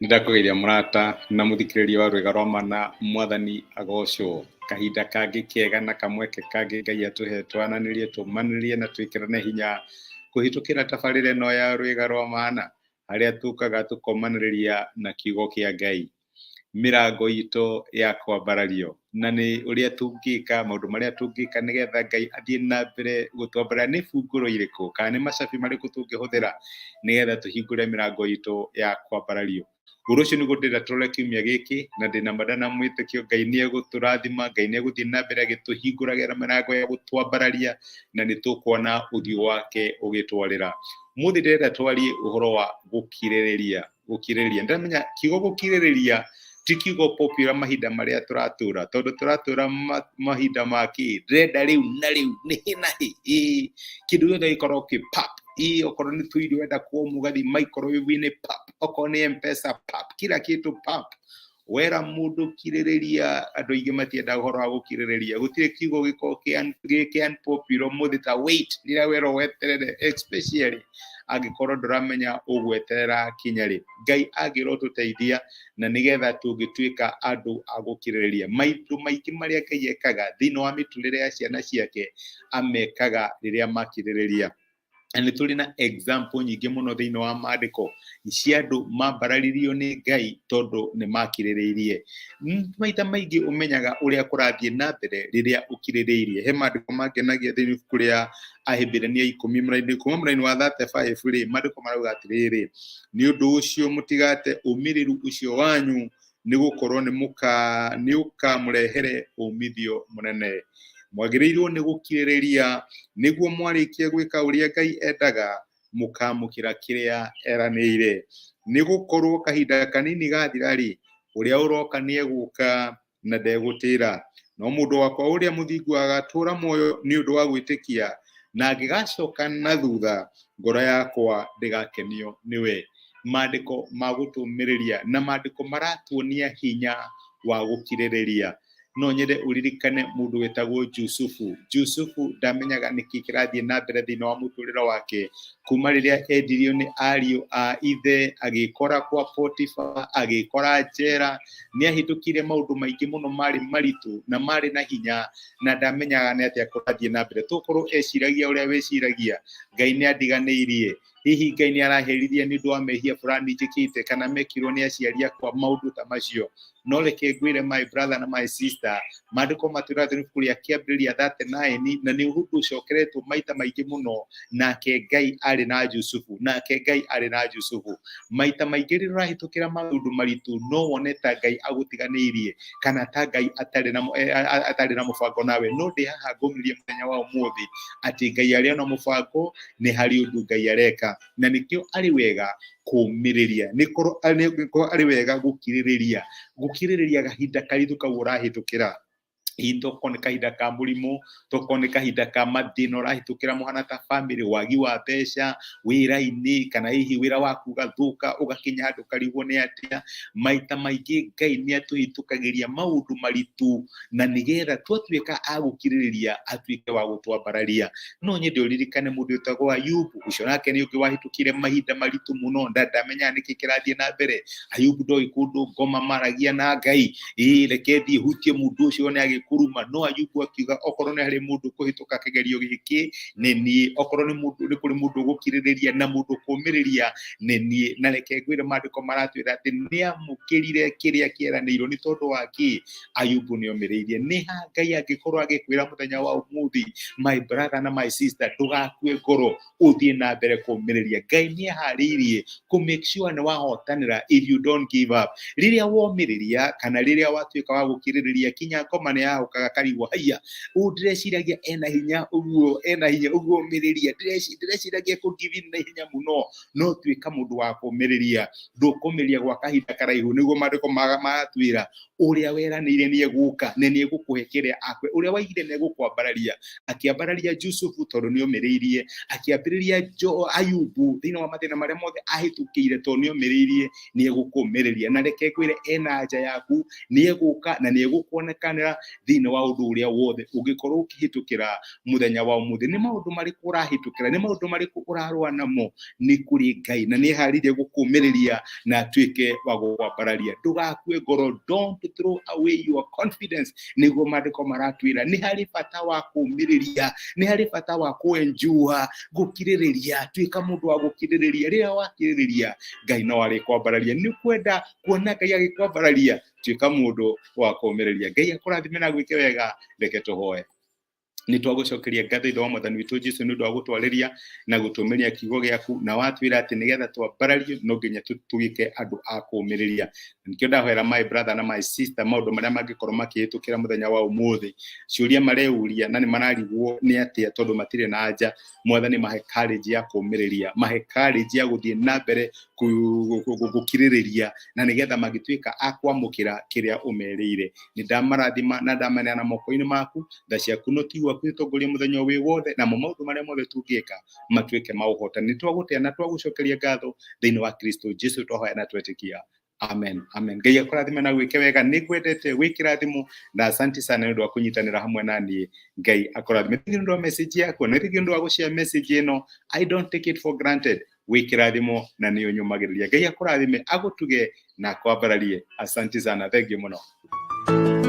Nĩndakũgeithia mũrata na mũthikĩrĩria wa rwĩga rwa mana, mwathani agocwo. Kahinda kangĩ kega na kamweke kangĩ Ngai atũhe twananĩrie, tũmanĩrie na twĩkĩrane hinya kũhĩtũkĩra tabarĩra ĩno ya rwĩga rwa mana, harĩa tũkaga tũkomanĩrĩria na kiugo kĩa Ngai. Mĩrango itũ ya kwambarario na nĩ ũrĩa tũngĩka, maũndũ marĩa tũngĩka nĩgetha Ngai athiĩ na mbere gũtwambararia. Nĩ bungũro irĩkũ kana nĩ macabi marĩkũ tũngĩhũthĩra nĩgetha tũhingũre mĩrango itũ ya kwambarario. Ũndũ ũcio nĩguo ndĩrenda tũrore kiumia gĩkĩ, na ndĩna ma na mwĩtĩkio Ngai nĩ egũtũrathima, Ngai nĩ egũthiĩ na mbere agĩtũhingũragĩra mĩrango ya gũtwambararia, na nĩ tũkuona ũthiũ wake ũgĩtwarĩra. Mũthĩ ndĩrenda twarie ũhoro wa gũkirĩrĩria. Gũkirĩrĩria, ndĩramenya kiugo gũkirĩrĩria ti kiugo popular mahinda marĩa tũratũra, tondũ tũratũra mahinda ma kĩ ndĩrenda rĩu na rĩu, nĩ hĩ na hĩ, ĩĩ kĩndũ gĩothe gĩkorwo kĩ pap, ĩĩ okorwo nĩ tũirio wenda kuoma ũgathiĩ microwave-inĩ pap, okorwo nĩ M-Pesa pap, kila kitu pap. Wera mũndũ kirĩrĩria, andũ aingĩ matiendaga ũhoro wa gũkirĩrĩria. Gũtirĩ kiugo gĩkoragwo gĩ unpopular ũmũthĩ ta wait, rĩrĩa werwo weterere, especially angĩkorwo ndũramenya ũgweterera kinya rĩ. Ngai angĩrotũteithia na nĩgetha tũngĩtuĩka andũ a gũkirĩrĩria. Maũndũ maingĩ marĩa Ngai ekaga thĩinĩ wa mĩtũrĩre ya ciana ciake amekaga rĩrĩa makirĩrĩria. Na nĩ tũrĩ na example nyingĩ mũno thĩinĩ wa maandĩko cia andũ mambararirio nĩ Ngai tondũ nĩ makirĩrĩirie. Maita maingĩ ũmenyaga ũrĩa kũrathiĩ na mbere rĩrĩa ũkirĩrĩirie. He maandĩko mangenagia thĩinĩ wa ibuku rĩa Ahibirania ikũmi mũraini, kuma mũraini wa 35 rĩ, maandĩko marauga atĩrĩrĩ, nĩ ũndũ ũcio mũtigate ũmĩrĩru ũcio wanyu, nĩ gũkorwo nĩ ũkamũrehere umithio mũnene. Mwagĩrĩirwo nĩ gũkirĩrĩria nĩguo mwarĩkia gwĩka ũrĩa Ngai endaga, mũkamũkĩra kĩrĩa eranĩire. Nĩ gũkorwo kahinda kanini gathira-rĩ, ũrĩa ũroka nĩ egũka na ndegũtĩra. No mũndũ wakwa ũrĩa mũthingu agatũũra muoyo nĩ ũndũ wa gwĩtĩkia, na angĩgacoka na thutha, ngoro yakwa ndĩgakenio nĩwe. Maandĩko ma gũtũmĩrĩria na maandĩko maratuonia hinya wa gũkirĩrĩria. No nyende ũririkane mũndũ wĩtagwo Jusufu. Jusufu ndamenyaga nĩkĩ kĩrathiĩ na mbere thĩinĩ wa mũtũrĩre wake, kuma rĩrĩa endirio nĩ ariũ a ithe, agĩkora kwa Potifa, agĩkora njera. Nĩ ahĩtũkire maũndũ maingĩ mũno marĩ maritũ na marĩ na hinya, na ndamenyaga nĩ atĩa kũrathiĩ na mbere. Tokorwo eciragia ũrĩa wĩciragia, Ngai nĩ andiganĩirie, hihi Ngai nĩ araherithia nĩ ũndũ wa mehia fulani njĩkĩte kana mekirwo nĩ aciari akwa, maũndũ ta macio. No reke ngwĩre my brother na my sister, maandĩko matwĩra thĩinĩ ibuku rĩa Kĩambĩrĩria 39, na nĩ ũndũ ũcokeretwo maita maingĩ mũno, nake Ngai arĩ na Jusufu, nake Ngai arĩ na Jusufu. Maita maingĩ rĩrĩa ũrahĩtũkĩra maũndũ maritũ, no wone ta Ngai agũtiganĩirie kana ta Ngai atarĩ na mũbango nawe. No ndĩ haha ngũmĩrĩrie mũthenya wa ũmũthĩ atĩ Ngai arĩ ona mũbango, nĩ harĩ ũndũ Ngai areka, na nĩkĩo arĩ wega kũmĩrĩria, nĩkorwo arĩ wega gũkirĩrĩria, gũkirĩrĩria kahinda karitũ kau ũrahĩtũkĩra. Hihi tokorwo nĩ kahinda ka mũrimũ, tokorwo nĩ kahinda ka mathĩna ũrahĩtũkĩra mũhana ta bamĩrĩ, wagi wa mbeca wĩra-inĩ, kana hihi wĩra waku ũgathũka ũgakinya handũ ũkarigwo nĩ atĩa. Maita maingĩ Ngai nĩ atũhĩtũkagĩria maũndũ maritũ, na nĩgetha twatuĩka a gũkirĩrĩria atuĩke wa gũtwambararia. No nyende ũririkane mũndũ wĩtagwo Ayubu, ũcio nake nĩ ũngĩ wahĩtũkire mahinda maritũ mũno, ndamenyaga nĩkĩ kĩrathiĩ na mbere. Ayubu ndoĩ kũndũ ngoma maragia na Ngai, ĩĩ reke thiĩ hutie mũndũ ũcio one agĩkũruma. No Ayubu akiuga okorwo nĩ harĩ mũndũ kũhĩtũka kĩgerio gĩkĩ nĩ niĩ, okorwo nĩ mũndũ, nĩ kũrĩ mũndũ ũgũkirĩrĩria na mũndũ kũmĩrĩria nĩ niĩ. Na reke ngwĩre maandĩko maratwĩra atĩ nĩ amũkĩrire kĩrĩa kĩeranĩirwo. Nĩ tondũ wa kĩ? Ayubu nĩ omĩrĩirie. Nĩ ha Ngai angĩkorwo agĩkwĩra mũthenya wa ũmũthĩ, my brother na my sister, ndũgakue ngoro, ũthiĩ na mbere kũmĩrĩria. Ngai nĩ eharĩirie kũ make sure nĩ wahotanĩra if you don't give up. Rĩrĩa womĩrĩria kana rĩrĩa watuĩka wa gũkirĩrĩria, kinya ngoma nĩ yahũkaga karigwo, haiya, ũũ ndĩreciragia ena hinya ũguo, ena hinya ũguo ũmĩrĩria, ndĩreciragia kũ give in na ihenya mũno. No tuĩka mũndũ wa kũmĩrĩria, ndũkũmĩrĩria gwa kahinda karaihu. Nĩguo maandĩko maratwĩra ũrĩa weranĩire nĩ egũka na nĩ egũkũhe kĩrĩa akwe, ũrĩa waigire nĩ egũkwambararia. Akĩambararia Jusufu tondũ nĩ omĩrĩirie, akĩambĩrĩria Ayubu thĩinĩ wa mathĩna marĩa mothe ahĩtũkĩire tondũ nĩ omĩrĩirie, nĩ egũkũmĩrĩria. Na reke ngwĩre, ena anja yaku, nĩ egũka na nĩ egũkuonekanĩra. Thĩinĩ wa ũndũ ũrĩa wothe ũngĩkorwo ũkĩhĩtũkĩra mũthenya wa ũmũthĩ, nĩ maũndũ marĩkũ ũrahĩtũkĩra, nĩ maũndũ marĩkũ ũrarũa namo, nĩ kũrĩ Ngai na nĩ eharĩirie gũkũmĩrĩria na atuĩke wa gũkwambararia. Ndũgakue ngoro, don't throw away your confidence, nĩguo maandĩko maratwĩra. Nĩ harĩ bata wa kũmĩrĩria, nĩ harĩ bata wa kũenjua, gũkirĩrĩria. Tuĩka mũndũ wa gũkirĩrĩria. Rĩrĩa wakirĩrĩria, Ngai no arĩkwambararia. Nĩ kwenda kuona Ngai agĩkwambararia, tuĩka mũndũ wa kũmĩrĩria. Ngai akũrathime na gwĩke wega. Reke tũhoe. Nĩ twagũcokeria ngatho, Ithe wa Mwathani witũ Jesu, nĩ ũndũ wa gũtwarĩria na gũtũmĩria kiugo gĩaku, na watwĩra atĩ nĩgetha twambarario no nginya tũtuĩke andũ a kũmĩrĩria. Nĩkĩo ndahoera my brother na my sister, maũndũ marĩa mangĩkorwo makĩhĩtũkĩra mũthenya wa ũmũthĩ, ciũria mareuria na nĩ mararigwo nĩ atĩa tondũ matirĩ na anja. Mwathani, mahe courage ya kũmĩrĩria, mahe courage ya gũthiĩ na mbere gũkirĩrĩria, na nĩgetha mangĩtuĩka a kwamũkĩra kĩrĩa ũmerĩire. Nĩ ndamarathima na ndamaneana moko-inĩ maku. Tha ciaku no tigwa kwĩtongoria mũthenya wĩ wothe, namo maũndũ marĩa mothe tũngĩka matuĩke ma ũhotani. Nĩ twagũtĩa na twagũcokeria ngatho thĩinĩ wa Kristo Jesu twahoya na twetĩkia. Amen, amen. Ngai akũrathime na gwĩke wega. Nĩ ngwendete, wĩ kĩrathimo, na asante sana nĩ ũndũ wa kũnyitanĩra hamwe na niĩ. Ngai akũrathime. Thengiũ nĩ ũndũ wa message yaku, na thengiũ nĩ ũndũ wa gũshare message ĩno. I don't take it for granted. Wĩ kĩrathimo na nĩ ũnyũmagĩrĩria. Ngai akũrathime, agũtuge na akwambararie. Asante sana, thengiũ mũno.